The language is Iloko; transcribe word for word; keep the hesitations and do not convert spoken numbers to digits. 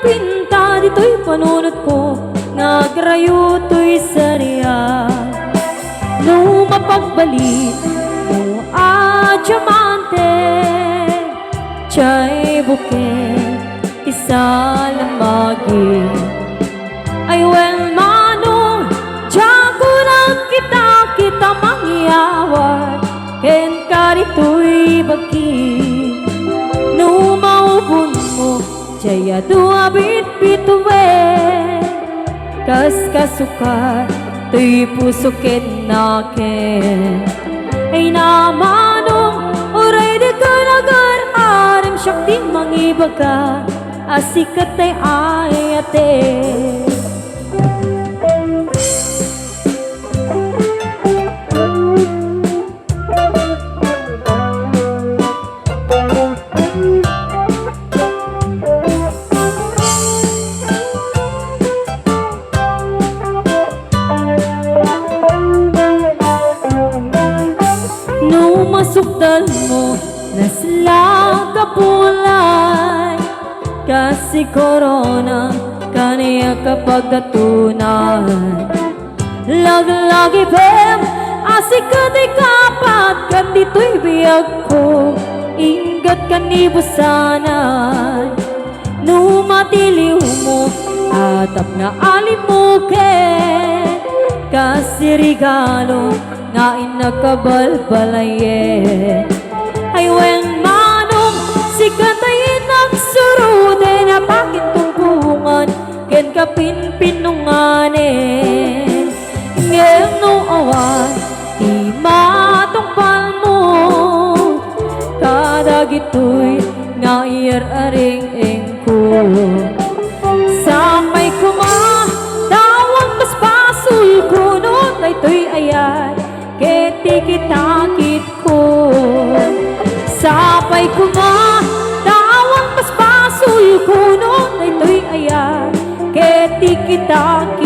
Pinta ditoy panunotko nga agrayo toy sariak. No mapagbalinmo a diamante, diay bukeng isalamagen. Ay wen, manong, diak uneg kita, kita mangyawat kenka ditoy bagi. No maubonmo diay adu a bitbituen, kas kasuka toy puso ken nakem. Ay na, manong, uray dika agar-arem, siak ti mangibaga a sika ti ayatek. No masukdalmo, nasla ka pulay, kas korona kaniak a pagdaton. Laglagipem a sika ti kapat ken ditoy biagko, inggat kanibusanan. No matiliwmo a tapno a limuken, kas regalo nga innak a balbalayen. Ay wen, manong, sika ti innak suroten a pakintungpungan ken kapinpinunganen. Ngem no awan ti matungpalmo kadagitoy nga iyar-aring-engko, sapay koma ta awan basbasolko no daytoy ayat ket ti kitakitko. Sapay koma ta awan basbasolko no daytoy ayat ket ti kitakitko.